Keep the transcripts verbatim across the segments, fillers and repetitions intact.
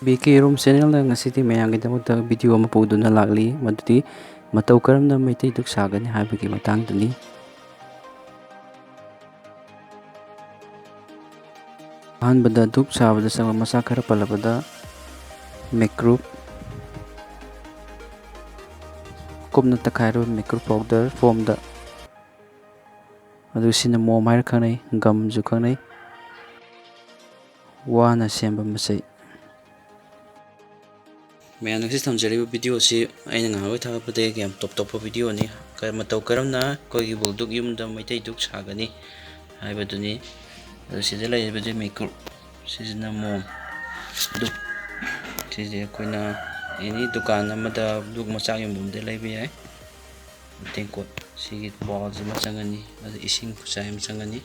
B ꯀꯦ room ꯆꯦꯅꯦꯜꯅ ꯉꯁꯤꯗꯤ ꯃꯌꯥꯝꯒꯤꯗꯃꯛꯇ video ꯑꯃ ꯄꯨꯗꯨꯅ ꯂꯥꯛꯂꯤ, ꯃꯗꯨꯗꯤ ꯃꯇꯧ ꯀꯔꯝꯅ ꯃꯩꯇꯩ ꯙꯨꯛ ꯁꯥꯒꯅꯤ ꯍꯥꯏꯕꯒꯤ ꯃꯇꯥꯡꯗꯅꯤ꯫ ꯑꯍꯥꯟꯕꯗ ꯙꯨꯛ ꯁꯥꯕꯗ ꯆꯪꯕ ꯃꯆꯥꯛ ꯈꯔ ꯄꯜꯂꯕꯗ ꯃꯩꯀ꯭ꯔꯨꯞ, ꯀꯨꯞꯅ ꯇꯛꯈꯥꯏꯔꯕ ꯃꯩꯀ꯭ꯔꯨꯞ ꯄꯥꯎꯗꯔ ꯐꯣꯝꯗ, ꯑꯗꯨ ꯁꯤꯅ ꯃꯣꯝ ꯍꯥꯏꯔ ꯈꯪꯅꯩ, ꯒꯝꯁꯨ ꯈꯪꯅꯩ, ꯋꯥꯅ ꯁꯦꯝꯕ ꯃꯆꯩ꯫ ꯃꯌꯥꯝꯅ ꯉꯁꯤ ꯊꯝꯖꯔꯤꯕ ꯚꯤꯗꯤꯑꯣꯁꯤ ꯑꯩꯅ ꯉꯍꯥꯟꯋꯥꯏ ꯊꯥꯒꯠꯄꯗꯒꯤ ꯌꯥꯝ ꯇꯣꯞ ꯇꯣꯞꯄ ꯚꯤꯗꯤꯑꯣꯅꯤ꯫ ꯀ-, ꯃꯇꯧ ꯀꯔꯝꯅ ꯑꯩꯈꯣꯏꯒꯤ ꯕꯨꯜꯗꯨꯛ ꯌꯨꯝꯗ ꯃꯩꯇꯩ ꯙꯨꯛ ꯁꯥꯒꯅꯤ ꯍꯥꯏꯕꯗꯨꯅꯤ꯫ ꯑꯗꯨ ꯁꯤꯗ ꯂꯩꯔꯤꯕꯁꯦ ꯃꯩꯀ꯭ꯔꯨꯞ, ꯁꯤꯁꯤꯅ ꯃꯣꯝ꯫ ꯙꯨꯛ, ꯁꯤꯁꯦ ꯑꯩꯈꯣꯏꯅ ꯑꯦꯅꯤ ꯗꯨꯀꯥꯟ ꯑꯃꯗ ꯙꯨꯛ ꯃꯆꯥꯛ ꯌꯣꯟꯐꯝꯗ ꯂꯩꯕ ꯌꯥꯏ꯫ ꯇꯦꯡꯀꯣꯠ, ꯁꯤꯒꯤ ꯕꯥꯎꯜꯁꯤ ꯑꯃ ꯆꯪꯒꯅꯤ, ꯑꯗ ꯏꯁꯤꯡ ꯈꯨꯆꯥꯏ ꯑꯃ ꯆꯪꯒꯅꯤ꯫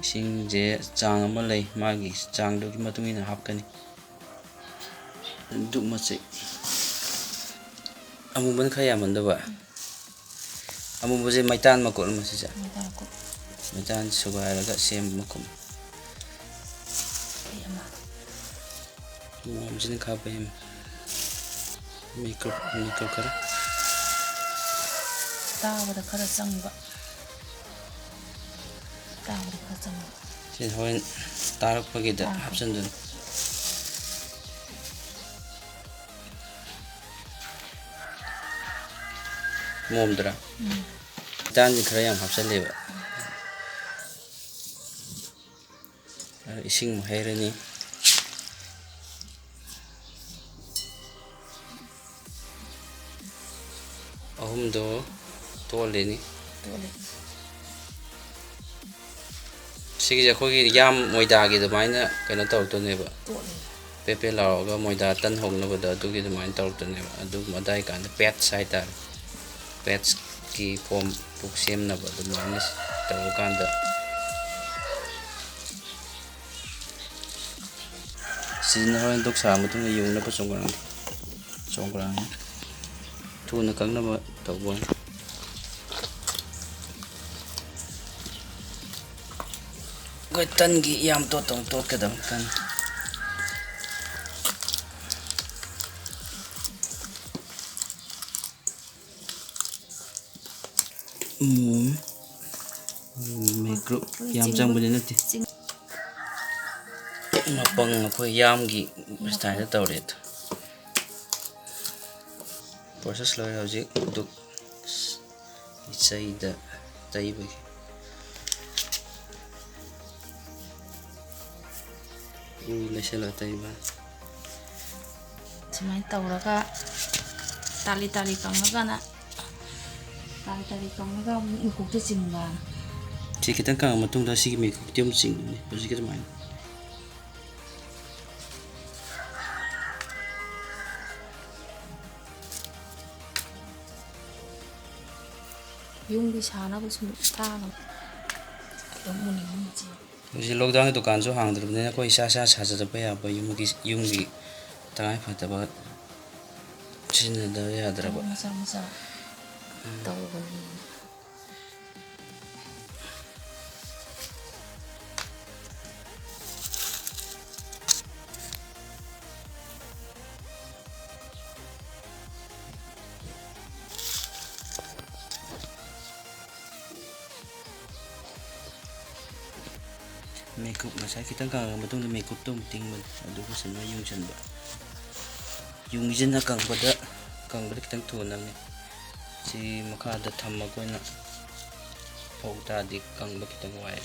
ꯏꯁꯤꯡꯁꯦ ꯆꯥꯡ ꯑꯃ ꯂꯩ, ꯃꯥꯒꯤ ꯆꯥꯡꯗꯨꯒꯤ ꯃꯇꯨꯡ ꯏꯟꯅ ꯍꯥꯞꯀꯅꯤ꯫ ꯙꯨꯛ ꯃꯆꯩ ꯑꯃꯨꯕꯅ ꯈꯔ ꯌꯥꯝꯃꯟꯗꯕ꯫ ꯑꯃꯨꯕꯁꯦ ꯃꯩꯇꯥꯟ ꯃꯀꯨꯞ ꯑꯃ ꯁꯤꯁꯦ꯫ ꯃꯩꯇꯥꯟ ꯃꯀꯨꯞ꯫ ꯃꯩꯇꯥꯟ ꯁꯨꯒꯥꯏꯔꯒ ꯁꯦꯝꯕ ꯃꯀꯨꯞ꯫ ꯑꯩ ꯑꯃ꯫ ꯃꯣꯝꯁꯤꯅ ꯈꯔ ꯄꯦꯝꯃꯦ꯫ ꯃꯩꯀ꯭ꯔꯨꯞ, ꯃꯩꯀ꯭ꯔꯨꯞ ꯈꯔ꯫ ꯇꯥꯕꯗ ꯈꯔ ꯆꯪꯕ꯫ ꯇꯥꯕꯗ ꯈꯔ ꯆꯪꯕ꯫ ꯁꯤ ꯍꯣꯔꯦꯟ ꯇꯥꯔꯛꯄꯒꯤꯗ ꯇꯥꯔꯛꯄ꯫ ꯍꯥꯞꯆꯤꯟꯗꯣꯏꯅꯤ꯫ ꯃꯣꯝꯗꯨꯔꯥ? ꯎꯝ꯫ ꯃꯩꯇꯥꯟꯁꯤ ꯈꯔ ꯌꯥꯝ ꯍꯥꯞꯆꯜꯂꯦꯕ꯫ ꯑꯗꯨ ꯏꯁꯤꯡ ꯑꯃꯨꯛ ꯍꯩꯔꯅꯤ꯫ ꯑꯍꯨꯝꯗꯣ ꯇꯣꯠꯂꯤꯅꯤ꯫ ꯇꯣꯠꯂꯤ꯫ ꯁꯤꯒꯤꯁꯦ ꯑꯩꯈꯣꯏꯒꯤ ꯌꯥꯝ ꯃꯣꯏꯗꯥꯒꯤ ꯑꯗꯨꯃꯥꯏꯅ ꯀꯩꯅꯣ ꯇꯧꯔꯛꯇꯣꯏꯅꯦꯕ꯫ ꯇꯣꯠꯂꯤ꯫ ꯄꯦꯠ ꯄꯦꯠ ꯂꯥꯎꯔꯒ ꯃꯣꯏꯗꯥ ꯇꯟ ꯍꯧꯅꯕꯗꯣ ꯑꯗꯨꯒꯤ ꯑꯗꯨꯃꯥꯏꯅ ꯇꯧꯔꯛꯇꯣꯏꯅꯦꯕ꯫ ꯑꯗꯨꯝ ꯑꯗꯥꯏ ꯀꯥꯟꯗ ꯄꯦꯠꯁ ꯍꯥꯏꯇꯥꯔꯦ꯫ ꯄꯦꯠꯁꯀꯤ ꯐꯣꯝ ꯄꯨꯛ ꯁꯦꯝꯅꯕ ꯑꯗꯨꯃꯥꯏꯅ ꯇꯧꯔꯀꯥꯟꯗ ꯁꯤꯖꯤꯟꯅ ꯍꯣꯔꯦꯟ ꯙꯨꯛ ꯁꯥꯔ ꯃꯇꯨꯡꯗ ꯌꯨꯡꯅꯕ ꯆꯣꯡꯒ꯭ꯔꯥꯡ, ꯆꯣꯡꯒ꯭ꯔꯥꯡ ꯊꯨꯅ ꯀꯛꯅꯕ ꯇꯧꯕ꯫ ꯑꯩꯈꯣꯏ ꯇꯟꯒꯤ ꯌꯥꯝ ꯇꯣꯠꯇꯧ ꯇꯣꯠꯀꯗꯕ ꯇꯟ꯫ ꯎꯝ꯫ ꯃꯦꯀ꯭ꯔꯨꯞ ꯌꯥꯝ ꯆꯤꯡꯕ ꯆꯪꯕꯗꯤ ꯅꯠꯇꯦ꯫ ꯆꯤꯡ- ꯃꯄꯪ ꯑꯩꯈꯣꯏ ꯌꯥꯝꯒꯤ ꯁ꯭ꯇꯥꯏꯜꯗ ꯇꯧꯔꯦ ꯑꯗꯣ꯫ ꯄ꯭ꯔꯣꯁꯦꯁ ꯂꯣꯏꯔꯦ꯫ ꯍꯧꯖꯤꯛ ꯗꯨꯛ ꯏꯆꯩꯗ ꯇꯩꯕꯒꯤ꯫ ꯎ ꯂꯩꯁꯜꯂ ꯇꯩꯕ꯫ ꯁꯨꯃꯥꯏꯅ ꯇꯧꯔꯒ ꯇꯥꯂꯤ ꯇꯥꯂꯤ ꯀꯪꯉꯒꯅ, ꯇꯥꯂꯤ ꯇꯥꯂꯤ ꯀꯪꯉꯒ ꯑꯃꯨꯛ ꯃꯀꯣꯛꯇ ꯆꯤꯡꯕ꯫ ꯁꯤ ꯈꯤꯇꯪ ꯀꯪꯉ ꯃꯇꯨꯡꯗ ꯁꯤꯒꯤ ꯃꯀꯣꯛꯇꯤ ꯑꯃꯨꯛ ꯆꯤꯡꯒꯅꯤ ꯍꯧꯖꯤꯛꯀꯤ ꯑꯗꯨꯃꯥꯏꯅ꯫ ꯌꯨꯝꯒꯤ ꯁꯥꯅꯕ ꯁꯨꯝ ꯊꯥꯕ꯫ ꯑꯗꯨꯝ ꯎꯅꯤꯡꯉꯤ ꯃꯆꯦ꯫ ꯍꯧꯖꯤꯛ ꯂꯣꯛꯗꯥꯎꯟꯒꯤ ꯗꯨꯀꯥꯟꯁꯨ ꯍꯥꯡꯗ꯭ꯔꯕꯅꯤꯅ ꯑꯩꯈꯣꯏ ꯏꯁꯥ ꯏꯁꯥ ꯁꯥꯖꯕ ꯌꯥꯕ ꯌꯨꯝꯒꯤ, ꯌꯨꯝꯒꯤ ꯇꯉꯥꯏ ꯐꯗꯕ ꯁꯤꯖꯤꯟꯅꯗꯕ ꯌꯥꯗ꯭ꯔꯕ꯫ ꯃꯆꯥ ꯃꯆꯥ ꯎꯝ꯫ ꯇꯧꯕꯅꯤ꯫ ꯃꯦꯀꯨꯞ ꯉꯁꯥꯏ ꯈꯤꯇꯪ ꯀꯪꯉ ꯃꯇꯨꯡꯗ ꯃꯦꯀꯨꯞꯇꯣ ꯑꯃꯨꯛ ꯇꯤꯡꯕꯅꯤ, ꯑꯗꯨꯒ ꯁꯨꯃꯥꯏꯅ ꯌꯨꯡꯁꯤꯟꯕ꯫ ꯌꯨꯡꯁꯤꯟꯅ ꯀꯪꯕꯗ, ꯀꯪꯕꯗ ꯈꯤꯇꯪ ꯊꯨꯅꯕꯅꯤ꯫ ꯁꯤ ꯃꯈꯥꯗ ꯊꯝꯃꯒ ꯑꯣꯏꯅ ꯐꯧ ꯇꯥꯔꯗꯤ ꯀꯪꯕ ꯈꯤꯇꯪ ꯋꯥꯏ꯫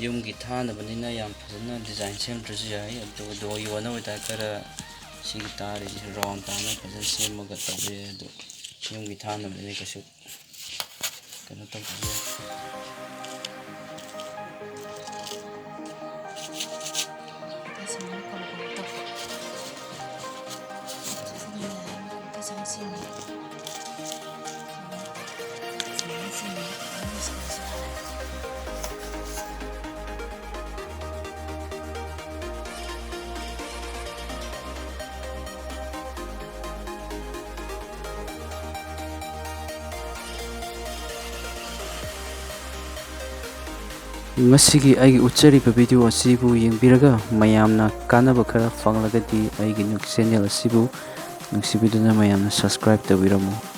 ꯌꯨꯝꯒꯤ ꯊꯥꯅꯕꯅꯤꯅ ꯌꯥꯝ ꯐꯖꯅ ꯗꯤꯖꯥꯏꯟ ꯁꯦꯝꯗ꯭ꯔꯁꯨ ꯌꯥꯏ, ꯑꯗꯨꯒ ꯗꯣ ꯌꯣꯟꯅꯕ ꯑꯣꯏꯇꯥꯔꯗꯤ ꯈꯔ ꯁꯤꯒꯤ ꯇꯥꯔꯤꯁꯦ ꯔꯥꯎꯟ ꯇꯥꯅ ꯐꯖꯅ ꯁꯦꯝꯃꯒ ꯇꯧꯕ ꯌꯥꯏ꯫ ꯑꯗꯣ ꯌꯨꯝꯒꯤ ꯊꯥꯅꯕꯅꯤꯅ ꯀꯩꯁꯨ ꯀꯩꯅꯣ ꯇꯧꯗ꯭ꯔꯁꯨ ꯌꯥꯏ꯫ ꯉꯁꯤꯒꯤ ꯑꯩꯒꯤ ꯎꯠꯆꯔꯤꯕ video ꯑꯁꯤꯕꯨ ꯌꯦꯡꯕꯤꯔꯒ ꯃꯌꯥꯝꯅ ꯀꯥꯟꯅꯕ ꯈꯔ ꯐꯪꯂꯒꯗꯤ ꯑꯩꯒꯤ ꯅꯨ-, channel ꯑꯁꯤꯕꯨ ꯅꯨꯡꯁꯤꯕꯤꯗꯨꯅ ꯃꯌꯥꯝꯅ subscribe ꯇꯧꯕꯤꯔꯝꯃꯨ꯫